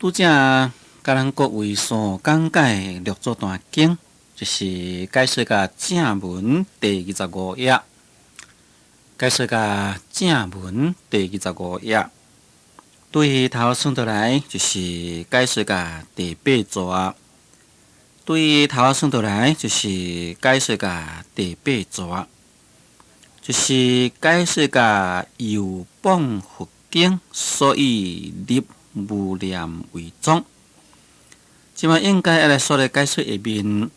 拄才共咱各位所講解六祖壇經，就是解說甲正文第二十五頁，解說甲正文第二十五頁，對頭算倒來就是解說甲第八逝，對頭算倒來就是解說甲第八逝，就是解說甲遊謗佛經，所以立無念為宗。這擺應該愛來說來解說下面，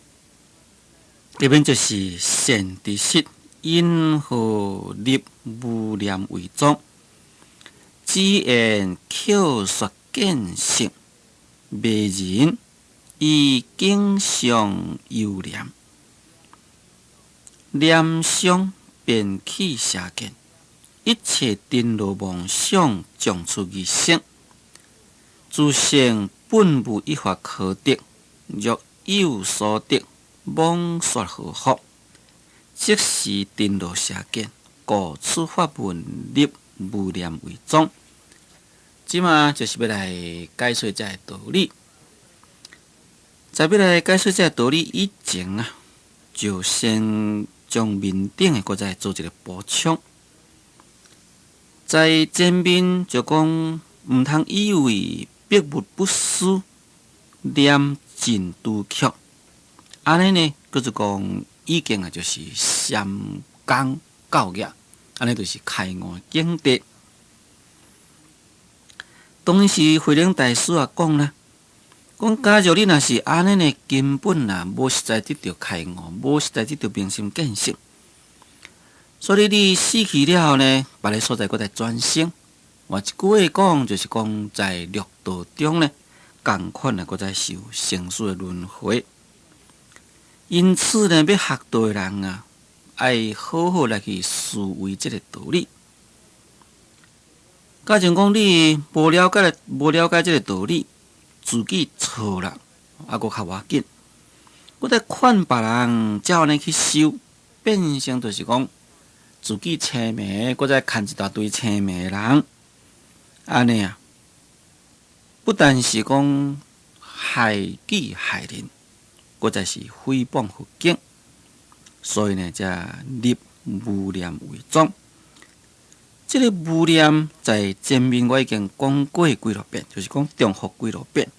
下面就是善知識因何立無念為宗？只緣口說見性，迷人以境相遊念，念相便起邪見，一切顛倒妄想，將出而生。自性本無一法可得，若有所得，妄說何福？即是顛倒邪見，故此法門立無念為宗。這馬就是欲來解說這个道理。在欲來解說這个道理以前啊，就先將面頂的閣再做一个補充。在前面就講，毋通以為逼物不思，念盡拄卻，按呢呢，叫做講已經啊，就是三功到業，按呢就是開悟境地。當然是慧能大師也講啦，講假如你若是按呢呢，根本啊無實在得著開悟，無實在得著明心見性，所以你死去了後呢，別个所在閣再轉生。換一句話講，就是講在六道中呢，仝款啊，閣再受生死的輪迴。因此呢，欲學道的人啊，愛好好來去思維這个道理。假如講你無了解，無了解這个道理，自己錯啦，猶閣較無要緊。閣再勸別人照按呢去修，變成就是講自己痴迷，閣再牽一大堆痴迷的人。按呢啊，不但是講害己害人，閣再是誹謗佛經，所以呢，才立無念為宗。這个無念在前面我已經講過幾落遍，就是講重複幾落遍。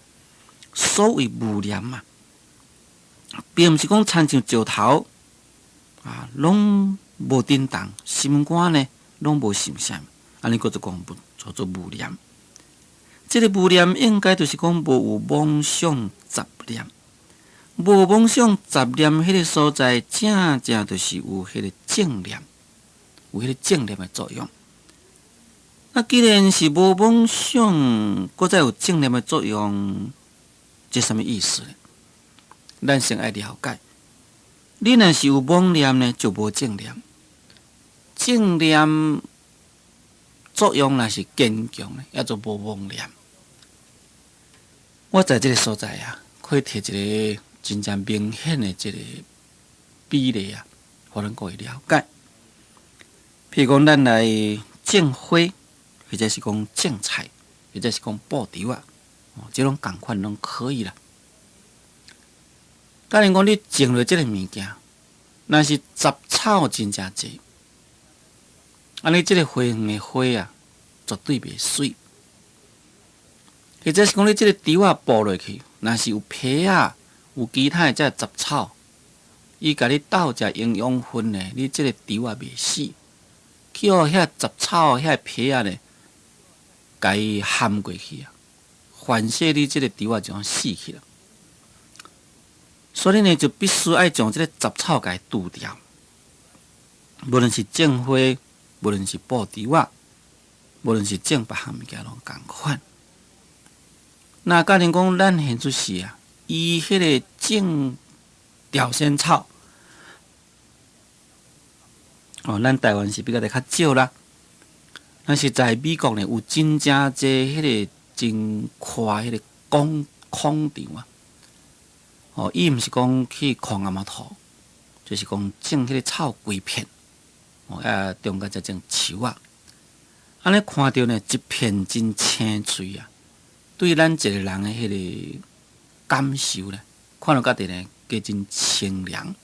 所謂無念啊，並毋是講親像石頭啊，攏無振動，心肝呢攏無想啥，按呢叫做講無。叫做無念，這个無念應該就是講無有妄想雜念，無妄想雜念，彼个所在正正就是有彼个正念，有彼个正念的作用。那既然是無妄想，閣再有正念的作用，這啥物意思呢？咱先愛了解，你若是有妄念呢，就無正念，正念作用若是堅強呢，猶做無妄念。我在這个所在啊，可以提一个真正明顯的這个比例啊，予咱各位了解。譬如講，咱來種花，或者是講種菜，或者是講布稻仔，哦，這攏仝款攏可以啦。假如講你種落這个物件，若是雜草真正濟。按呢，這个花園的花啊，絕對袂媠。或者是講你這个稻仔播落去，若是有皮仔，有其他的這雜草，伊共你鬥食營養分呢，你這个稻仔袂死，去予遐雜草、遐皮仔呢，共伊含過去啊，反勢你這个稻仔就死去了。所以呢，就必須愛將這个雜草共伊除掉，無論是種花，無論是布稻仔，無論是種別項物件，攏仝款。那假如講咱現出世啊，伊彼个種吊仙草，哦，咱台灣是比較較少啦。但是在美國呢，有真正濟彼個真寬彼個廣空場啊。哦，伊毋是講去空阿媽土，就是講種彼个草規片。哦，啊，中間才種樹仔，按呢看著呢，一片真青翠啊！對咱一個人的彼个感受咧，看著覺得呢，加真清涼。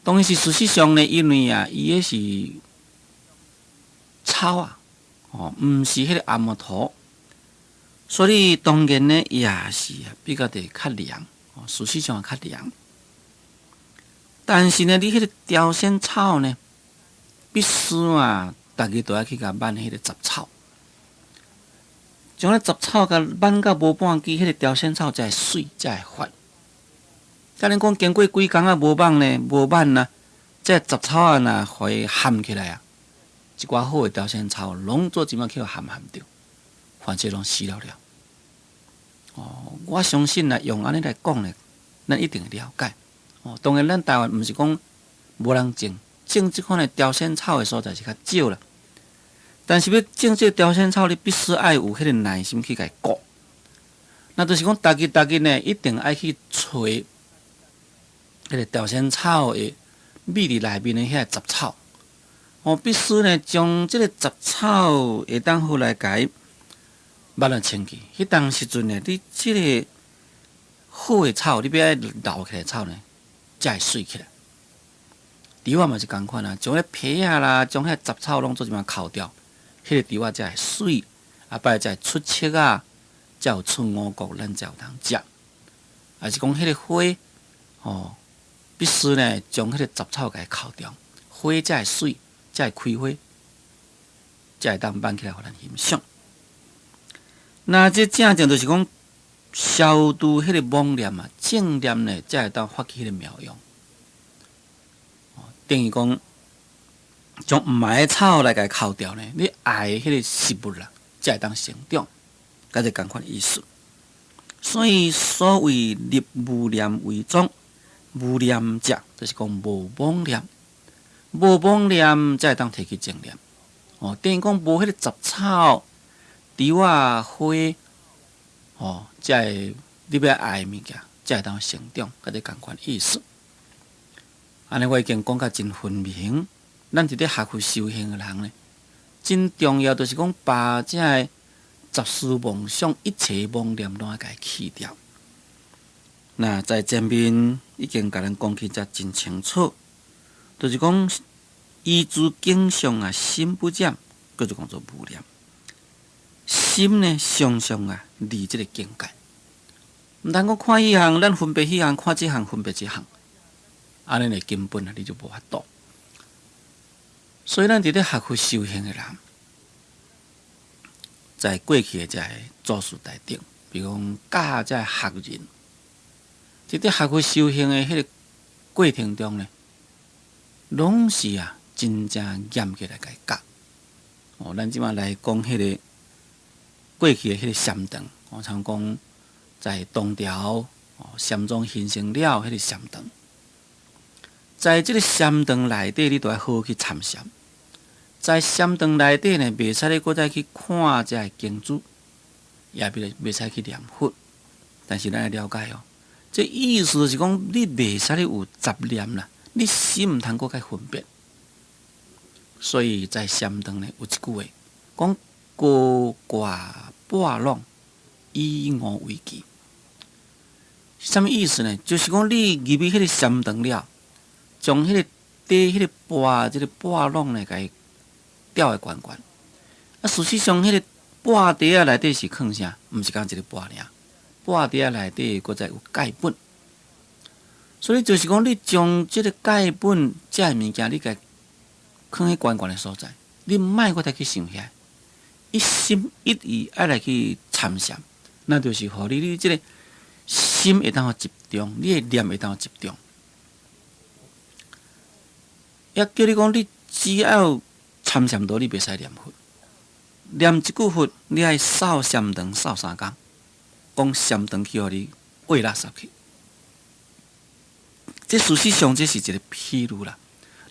當然是事實上呢，因為啊，伊彼是草啊，哦，毋是彼个阿摩陀，所以當然呢，也是啊，比較得較涼，哦，事實上較涼。但是呢，你彼个朝鮮草呢，必須啊，逐日都愛去共挽彼个雜草，將彼雜草共挽到無半支，彼个朝鮮草才會媠，才會發。假如講經過幾工啊無挽呢，無挽啊，這雜草啊若予伊譀起來啊，一寡好的朝鮮草攏做這馬去予譀譀著，反正攏死了了。哦，我相信啊，用按呢來講呢，咱一定會了解。哦，當然咱台灣毋是講無人種，種這款的朝鮮草的所在是較少啦。但是欲種這个朝鮮草，你必須愛有彼个耐心去共伊顧。那就是講，逐日逐日呢，一定愛去揣彼个朝鮮草的覕佇內面的遐雜草。哦，必須呢，將這个雜草會當好來共伊挽來清去。彼當時陣呢，你這个好的草，你欲愛留起來草呢，才會媠起來。稻仔嘛是仝款啊，將彼皮仔啦，將彼雜草攏做一馬扣掉，彼个稻仔才會媠，後擺才會出粟仔，才有出五穀，咱才有通食。抑是講彼个花，吼，必須呢將彼个雜草共伊扣掉，花才會媠，才會開花，才會當挽起來予咱欣賞。那這正正就是講消除彼個妄念啊，正念呢，才會當發起彼個妙用。等於講將毋愛的草來共伊扣掉呢，你愛的彼個食物啦，才會當成長，佮這仝款意思。所以所謂立無念為宗，無念者就是講無妄念，無妄念才會當提起正念。哦，等於講無彼個雜草、稻仔花，哦，才會你欲愛的物件，才會當成長，佮這仝款意思。按呢，我已經講甲真分明。咱佇咧學佛修行的人呢，真重要，就是講把這个雜思妄想、一切妄念攏愛共伊去掉。那在前面已經共咱講起才真清楚，就是講依諸境相啊，心不染，叫做講做無念。心呢，常常啊，離這个境界。毋通講看彼項，咱分別彼項；看這項，分別這項。按呢呢根本啊，你就無法度。所以咱佇咧學佛修行的人，在過去的這个祖師大德，比如講教這个學人，佇咧學佛修行的彼个過程中呢，攏是啊，真正嚴格來共伊教。哦，咱這馬來講彼个過去的彼个禪堂，哦，像講在唐朝哦，禪宗興盛了彼个禪堂，在這个禪堂內底，你都愛好好去參禪。在禪堂內底呢，袂使你閣再去看這个經書，也袂使去念佛。但是咱愛了解哦，這意思是講你袂使你有雜念啦，你心毋通閣較分別。所以在禪堂呢，有一句話講：高掛缽籠，以五為記。啥物意思呢？就是講你入去彼个禪堂了，將彼个底彼个缽，這个缽籠呢，共伊吊的懸懸。啊，事實上，彼个缽袋仔內底是囥啥？毋是仝一个缽爾，缽袋仔內底閣再有蓋本。所以就是講，你將這个蓋本這个物件，你共囥佇懸懸的所在，你莫閣再去想遐，一心一意愛來去參禪，那就是予你你這个心會當集中，你的念會當集中。也叫你講，你只要參禪道，你袂使念佛。念一句佛，你愛掃禪堂掃三工，講禪堂去予你餵垃圾去。這事實上這是一個譬喻啦。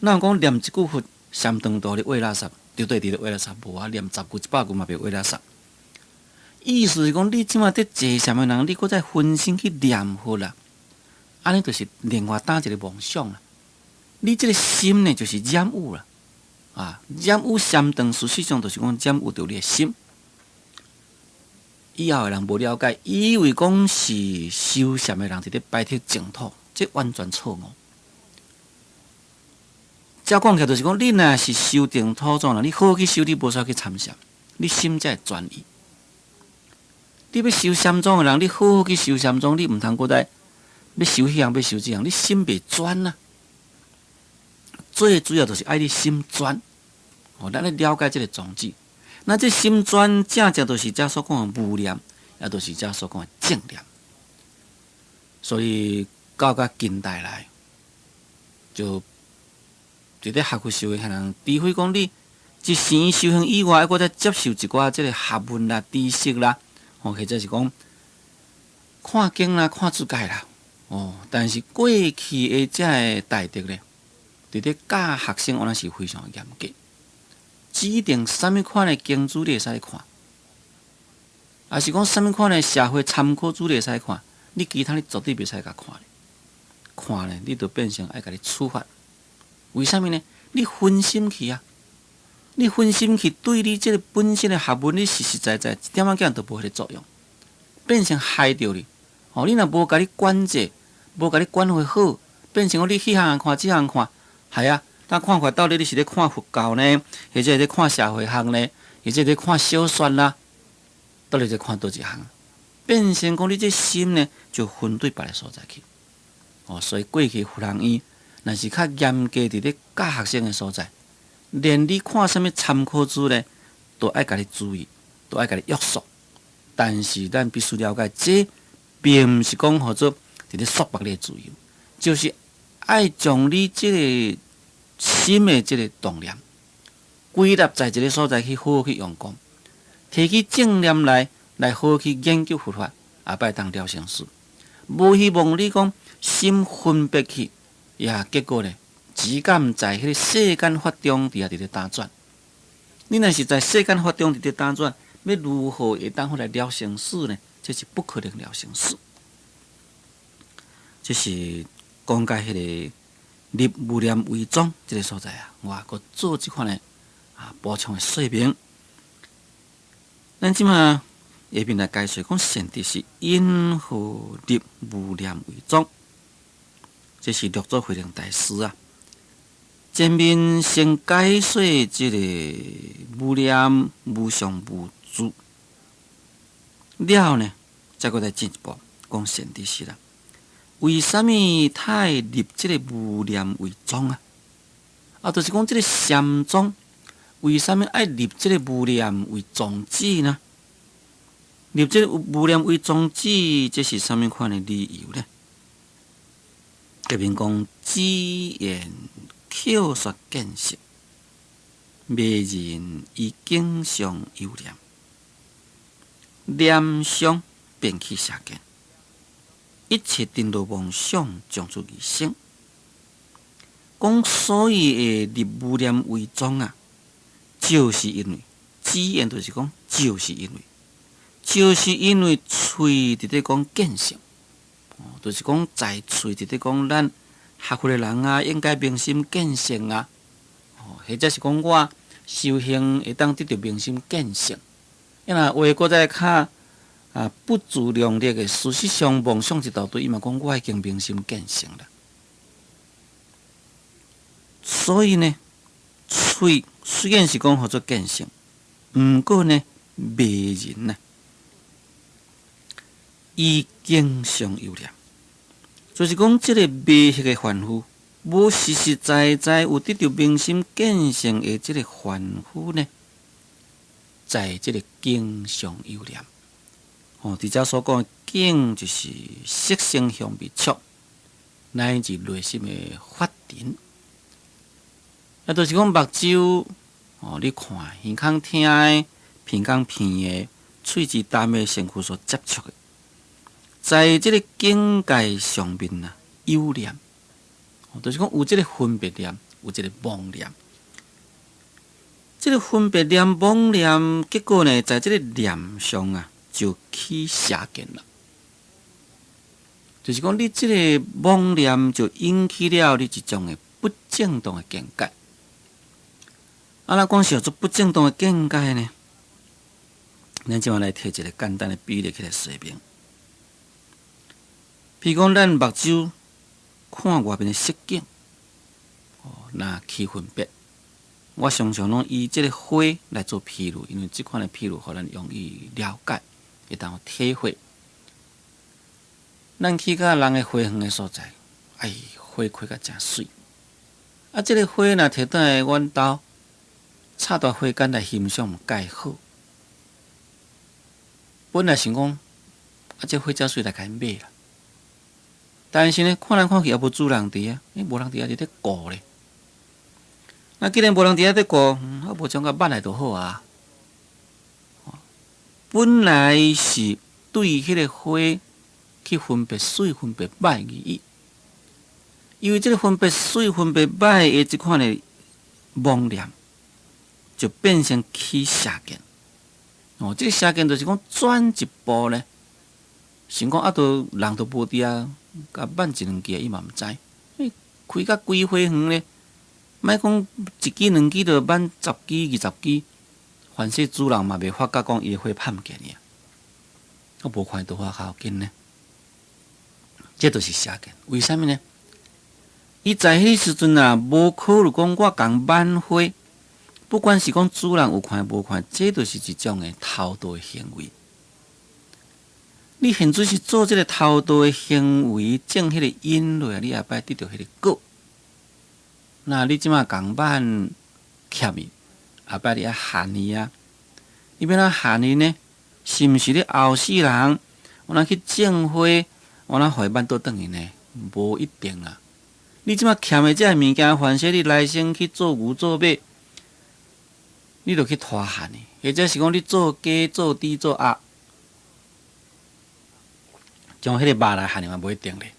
若講念一句佛，禪堂都予你餵垃圾，就對佇咧餵垃圾，無啊，念十句一百句嘛袂餵垃圾。意思是講，你這馬佇坐禪的人，你閣再分心去念佛啦，按呢就是另外打一个妄想啦。你這个心呢，就是染污啦，啊，染污禪堂，事實上就是講染污著你的心。以後的人無了解，以為講是修禪的人佇咧排斥淨土，這完全錯誤。照講起來，就是講你若是修淨土宗人，你好好去修，你無需要去參禪，你心才會專一。你欲修禪宗的人，你好好去修禪宗，你毋通閣來欲修彼項，欲修這項，你心袂專啊。最主要就是愛你心專，哦，咱愛了解這个宗旨。那這心專正正就是遮所講的無念，也就是遮所講的正念。所以到較近代來，就佇咧學佛修行的人，除非講你一生修行以外，猶閣再接受一寡這个學問啦、知識啦，哦，或者是講看經啦、看注解啦，哦，但是過去的這个大德咧，佇咧教學生，原來是非常嚴格，指定啥物款的經書你會使看，抑是講啥物款的社會參考書你會使看，你其他你絕對袂使共看。看咧，你就變成愛共你處罰。為啥物呢？你分心去啊！你分心去對你這个本身的學問，你實實在在一點仔仔都無彼个作用，變成害著你。哦，你若無共你管制，無共你管會好，變成講你彼項看，這項看，係啊，但看看到底你是咧看佛教呢，或者咧看社會學呢，或者咧看小說啦，到底咧看佗一項？變成講你這心呢，就分對別个所在去。哦，所以過去佛學院若是較嚴格佇咧教學生的所在，連你看啥物參考書呢，都愛共你注意，都愛共你約束。但是咱必須了解，這並毋是講號做佇咧束縛你的自由，就是愛將你這个心的這个動念，歸納在一个所在去好好去用功，提起正念來，來好好去研究佛法，後擺當了生死。無希望你講心分別去，呀，結果呢，只敢在彼个世間法中佇遐佇咧打轉。你若是在世間法中佇咧打轉，欲如何會當來了生死呢？這是不可能了生死。這是講解彼个立無念為宗這个所在啊，我閣做這款的啊補充的說明。咱這馬下面來解說講，善知識因何立無念為宗？這是六祖慧能大師啊，前面先解說這個無念、無相、無住了呢，再閣來進一步講善知識啦。為啥物他會立這个無念為宗啊？啊，就是講這个禪宗為啥物愛立這个無念為宗旨呢？立這个無念為宗旨，這是啥物款的理由呢？下面講只緣口說見識，迷人以境相有念，念相便起邪見，一切顛倒妄想將出而生。講所以會立無念為宗啊，就是因為，只緣就是講，就是因為，就是因為喙佇咧講見性，就是講在喙佇咧講咱學佛的人啊，應該明心見性啊，或者是講我修行會當得著明心見性。因為話閣再較啊不自量力的，事實上妄想一大堆，伊嘛講我已經明心見性啦。所以呢，喙雖然是講號做見性，毋過呢，迷人啊，以境相有念，就是講這个迷惑的凡夫，無實實在在有得著明心見性的這个凡夫呢，在這个境上有念。哦，佇遮所講的境，就是色聲香味觸，乃至內心的法塵。啊，就是講目睭，哦，你看，耳孔聽的，鼻孔鼻的，喙舌啖的，身軀所接觸的，在這个境界上面啊，有念，就是講有這个分別念，有這个妄念。這个分別念、妄念，結果呢，在這个念上啊，就起邪見啦。就是講，你這个妄念就引起了你一種的不正當的見解。啊，咱講啥做不正當的見解呢？咱這馬來提一个簡單的比例起來說明。譬如講，咱目睭看外面的色景，哦，若去分別，我常常攏以這个花來做譬喻，因為這款的譬喻，予咱容易了解，會當體會。咱去到人的花園的所在，哎，花開甲誠媠。啊，這个花若提轉來阮兜，插佇花間來欣賞，毋蓋好。本來想講，啊，這花遮媠來共𪜶買啦。但是呢，看來看去也無主人佇遐，欸，無人佇遐佇咧顧咧。那既然無人佇遐咧顧，啊，無將共挽來就好啊。本來是對彼个花去分別媠、分別歹而已。因為這个分別媠、分別歹的這款的妄念，就變成起邪見。哦，這个邪見就是講轉一步呢，想講啊，都人都無佇遐，共挽一兩支，伊嘛毋知。欸，開甲規花園咧，莫講一支兩支，就挽十支、二十支，凡勢主人嘛袂發覺講伊的花歹毋見去啊。我無看伊倒花較要緊呢，這就是邪見。為啥物呢？伊在彼時陣啊，無考慮講我共挽花，不管是講主人有看無看，這就是一種的偷盜的行為。你現在是做這个偷盜的行為，種彼个因落，你後擺得著彼个果。那你這馬共挽欠伊，後擺你愛還伊啊？你欲按怎還伊呢？是毋是你後世人，有哪去種花，有哪予伊挽倒轉去呢？無一定啊。你這馬欠的這个物件，凡勢你來生去做牛做馬，你就去拖還伊，或者是講你做雞、做豬、做鴨，將彼个肉來還伊嘛無一定咧。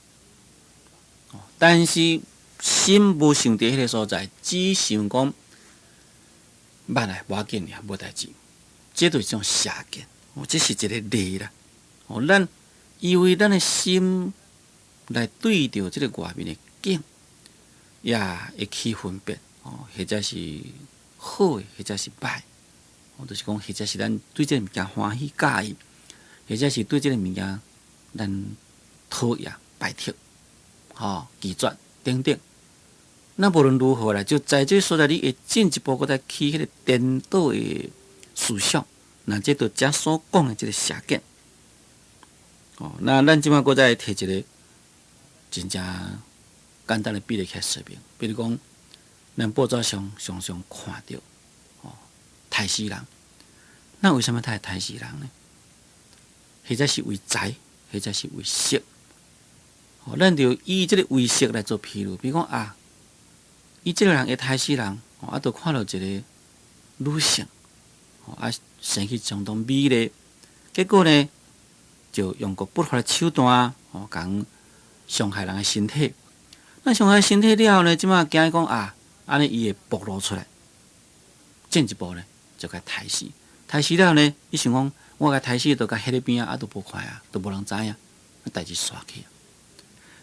但是心無想佇彼个所在，只想講挽來無要緊爾，無代誌。這就是一種邪見，哦，這是一个例啦。哦，咱以為咱的心來對著這个外面的景，也會起分別，哦，或者是好的，或者是歹，哦，就是講，或者是咱對這个物件歡喜佮意，或者是對這个物件咱討厭排斥，吼，拒絕等等。那無論如何啦，就在這所在，你會進一步閣再起彼个顛倒的思想，那這就遮所講的這个邪見。哦，那咱這馬閣再提一个真正簡單的比例起來說明，比如講，咱報紙上常常看著，哦，刣死人，那為啥物他會刣死人呢？或者是為財，或者是為色。哦，咱就以這个為色來做譬喻，比如講啊，伊這个人會刣死人，哦，啊，就看著一个女性，哦，啊，生去相當美麗，結果呢，就用過不法的手段，哦，共傷害人的身體。那傷害身體了後呢，這馬驚講啊，按呢伊會暴露出來，進一步呢，就共刣死。刣死了後呢，伊想講，我共刣死，就共彼咧邊仔，啊，都無看啊，都無人知影，代誌煞去。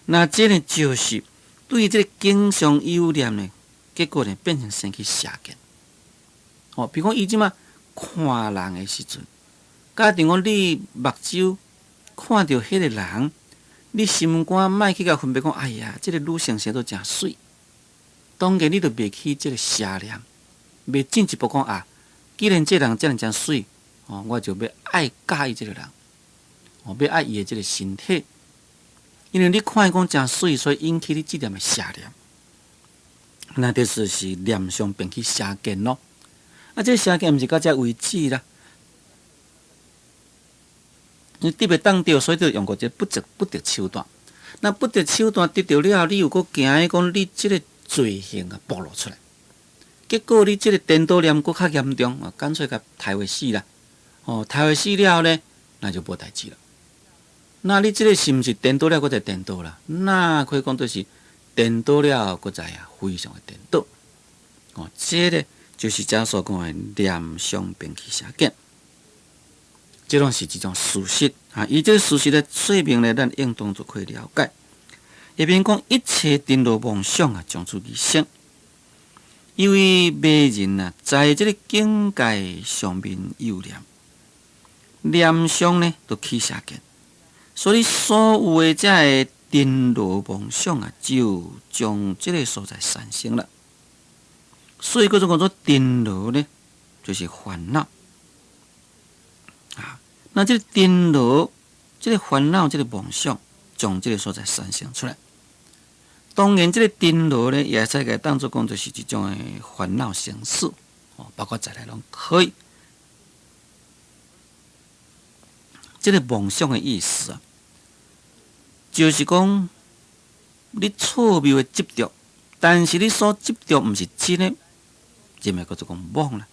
那這个就是對這个景象有念呢，結果呢變成生起邪見。哦，比如講伊這馬看人的時陣，假定講你目睭看著彼个人，你心肝莫去共分別講，哎呀，這个女性生做誠媠。當然你就袂起這个邪念，袂進一步講啊，既然這个人遮爾誠媠，哦，我就欲愛佮意這个人，哦，欲愛伊的這个身體。因為你看伊講誠媠，所以引起你這點的邪念，那就是是念上變起邪見咯。啊，這邪見毋是到這為止啦。你得袂當著，所以就用過這不擇不擇手段。那不擇手段得著了後，你又閣驚講你這个罪行啊暴露出來，結果你這个顛倒念閣較嚴重，啊，乾脆共刣予死啦。哦，刣予死了後呢，那就無代誌啦。那你這个是毋是顛倒了，閣再顛倒啦？那可以講就是顛倒了，閣再啊，非常的顛倒。哦，這个就是遮所講的念上變起邪見，這攏是一種事實啊！以這个事實來說明呢，咱應當就可以了解。下面講一切顛倒妄想啊，從此而生。因為迷人啊，在這个境界上面有念，念想呢，就起邪見，所以所有的這个顛倒妄想啊，就將這個所在產生了。所以叫做講做顛倒呢，就是煩惱啊。那這個顛倒，這個煩惱，這個妄想，從這個所在產生出來。當然，這個顛倒呢，也會使共當做講，就是一種的煩惱形式，哦，包括在內攏可以。這個妄想的意思啊，就是講你錯謬的執著，但是你所執著毋是真的，這咪叫做講妄啦。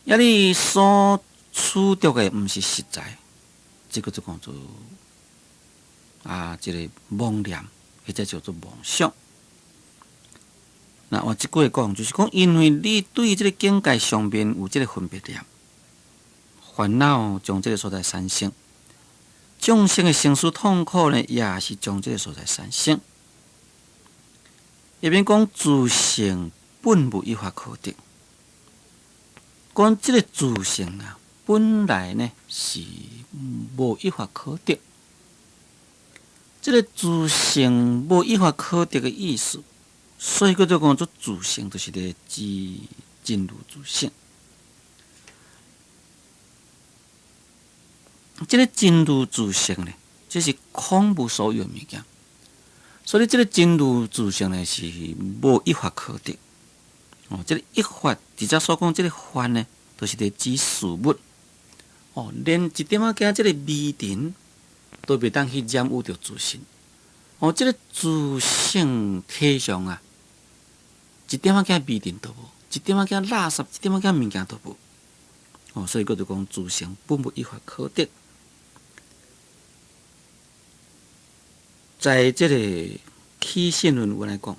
抑你所取著的毋是實在，這叫做講做啊，這個妄念，或者叫做妄想。那換一句話講，就是講，因為你對這個境界上面有這個分別念。煩惱從這個所在產生，眾生的生死痛苦呢，也是從這個所在產生。一邊講自性本無一法可得，講這個自性啊，本來呢是無一法可得。這個自性無一法可得的意思，所以叫做講做自性，就是咧指真如自性。這個真如自性呢，這是空無所有的物件，所以這個真如自性呢是無一法可得。哦，這個一法，直接所講這個法呢，就是咧指事物。哦，連一點仔仔這個微塵都袂當去染污著自性。哦，這個自性體上啊，一點仔仔微塵都無，一點仔仔垃圾，一點仔仔物件都無。哦，所以叫做講自性本無一法可得。在這個起信論文來講，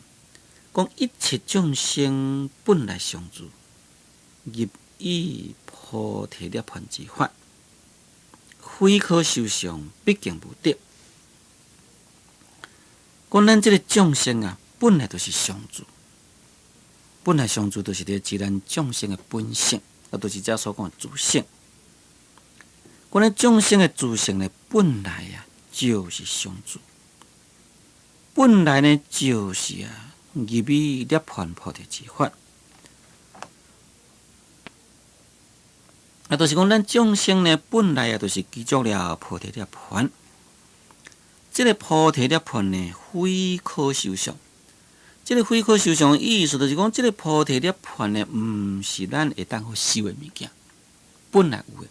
講一切眾生本來常住，入於菩提涅槃之法，非可修相，畢竟無得。講咱這個眾生啊，本來就是常住，本來常住就是佇自然眾生的本性，啊，就是這所講的自性。講咱眾生的自性呢，本來啊就是常住。本來呢，就是啊，入於涅槃菩提之法。啊，就是講咱眾生呢，本來啊，就是具足了菩提涅槃。這個菩提涅槃呢，非可修相。這個非可修相的意思，就是講這個菩提涅槃呢，毋是咱會當去修的物件，本來有的，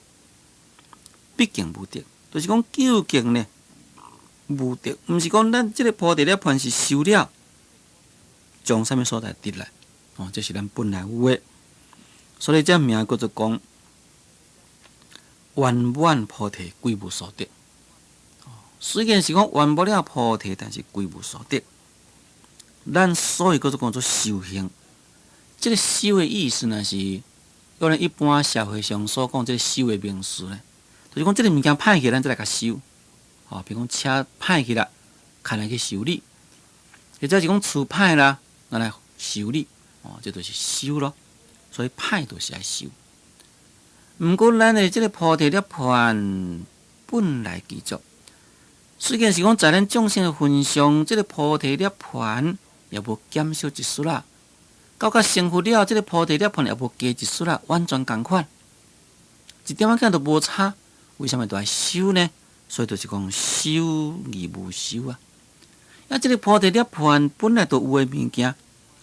畢竟無得。就是講究竟呢，無得，毋是講咱這個菩提涅槃是修了，從啥物所在得來？哦，這是咱本來有的，所以這名叫做講圓滿菩提歸無所得。雖然是講圓滿了菩提，但是歸無所得。咱所以叫做講做修行，這個修的意思呢，是用咱一般社會上所講這個修的名詞呢，就是講這個物件歹去，咱再來共修。哦，比如講車歹去啦，牽來去修理；或者是講厝歹啦，拿來修理。哦，這就是修咯。所以歹就是愛修。毋過咱的這個菩提涅槃本來具足，雖然是講在咱眾生的份上，這個菩提涅槃也無減少一絲啦。到甲成佛了，這個菩提涅槃也無加一絲啦，完全仝款，一點仔仔都無差。為啥物都愛修呢？所以就是講修而無修啊！啊，這個菩提涅槃本來就有的物件，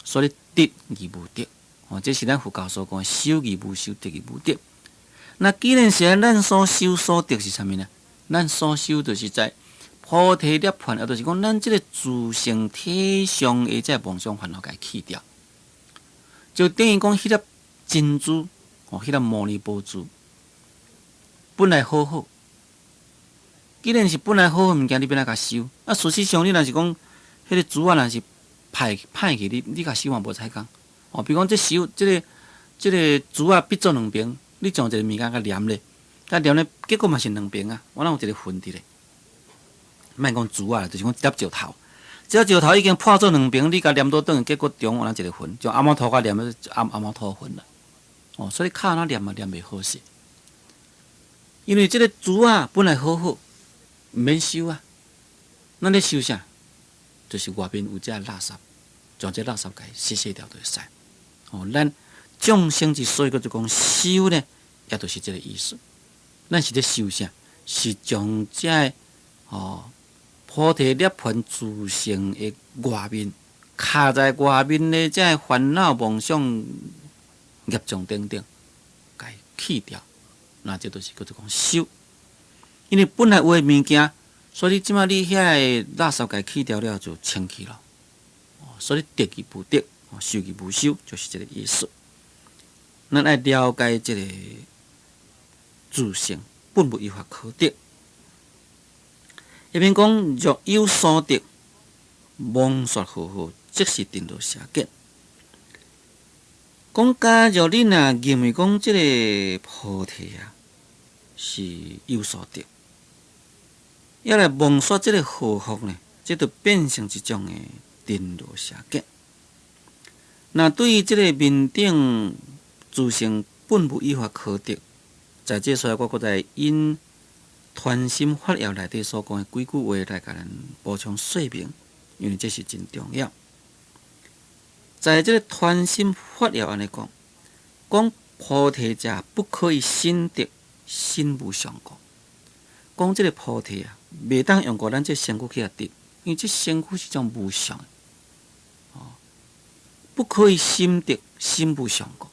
所以得而無得。哦，這是咱佛教所講修而無修，得而無得。那既然是咱所修所得是啥物呢？咱所修就是在菩提涅槃，也就是講咱這個自性體上的這個妄想煩惱，共去掉，就等於講彼粒珍珠，哦，彼粒摩尼寶珠，本來好好。既然是本來好好物件，你欲按怎共修？啊，事實上，你若是講彼個珠仔，若是歹歹去，你你共修嘛無彩工。哦，比如講，這修這個這個珠仔變做兩爿，你將一個物件共黏咧，共黏咧，結果嘛是兩爿啊。我哪有一個痕佇咧？莫講珠仔，就是講一粒石頭，這粒石頭已經破做兩爿，你共黏倒轉，結果中有一個痕，將紅毛土共黏，紅毛土痕啦。哦，所以跤按怎黏嘛黏袂好勢。因為這个珠仔本來好好，毋免修啊。咱咧修啥？就是外面有這垃圾，將這垃圾共洗洗掉就會使。哦，咱眾生之所以叫做講修呢，也就是這个意思。咱是咧修啥？是將這个菩提涅槃自性的外面，卡在外面的這个煩惱妄想業障等等，共去掉。那這就是叫做講修。因為本來有的物件，所以這擺你遐个垃圾共去掉了，就清氣了。所以得而無得，修而無修，就是這个意思。咱愛了解這个自性本無一法可得。下面講若有所得，妄說和合，即是定道邪見。講假如你若認為講這个菩提啊是有所得，猶來妄說這个和合呢，這就變成一種的顛倒邪見。那對於這个面頂自性本無一法可得，在這所在我閣再引傳心法要內底所講的幾句話來共咱補充說明，因為這是真重要。在這个傳心法要按呢講，講菩提者不可以心得，心無常故。講這个菩提啊，袂當用過咱這身軀去共得，因為這身軀是種無常的。不可以心得，心無常故。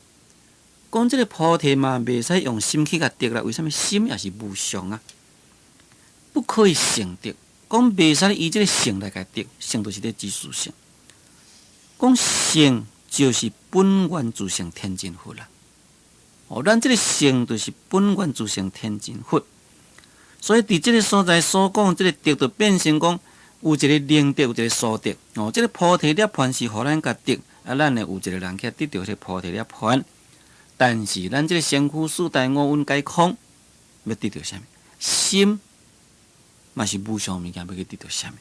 講這个菩提嘛，袂使用心去共得啦。為啥物心也是無常啊？不可以性得，講袂使以這个性來共得，性就是咧指自性。講性就是本源自性天真佛啦。哦，咱這个性就是本源自性天真佛。所以佇這个所在所講，這个得就變成講有一个能得，有一个所得。哦，這个菩提涅槃是予咱共得，啊，咱呢有一个人去得著這个菩提涅槃。但是咱這个身軀四大五蘊皆空，欲得著啥物？心嘛是無常物件，欲去得著啥物？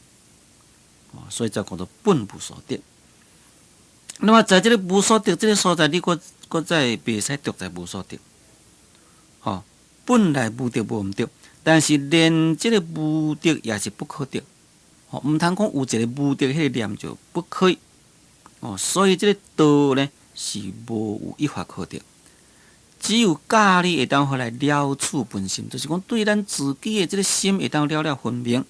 哦，所以才講做本無所得。那麼在這个無所得這个所在，你閣閣再袂使著在無所得。吼，本來無得無毋著，但是連這个無得也是不可得。吼，毋通講有一个無得，彼个念就不可以。哦，所以這个道呢是無有一法可得，只有教你會當予來了處分心，就是講對咱自己的這个心會當了了分明。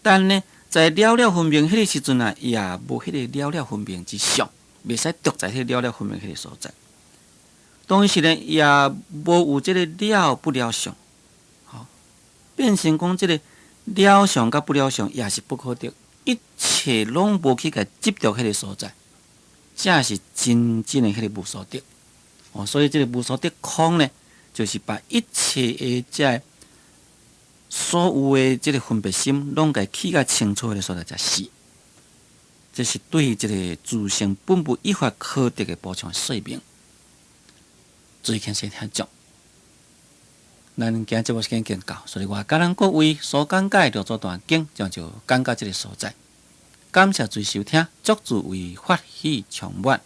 但呢，在了了分明彼个時陣啊，也無彼个了了分明之相，袂使著在彼个了了分明彼个所在。當時呢，也無有這个了不了相，吼，變成講這个了相佮不了相也是不可得，一切攏無去共執著彼个所在，才是真正的彼个無所得。哦，所以這个無所得空呢，就是把一切的這所有的這个分別心，攏共去甲清楚的所在才是。這是對這个自性本無一法可得的補充說明。注意聽先聽講，咱今節目時間已經到，所以我共咱各位所講解六祖壇經，將就講到這个所在。感謝諸位收聽，祝諸位法喜充滿。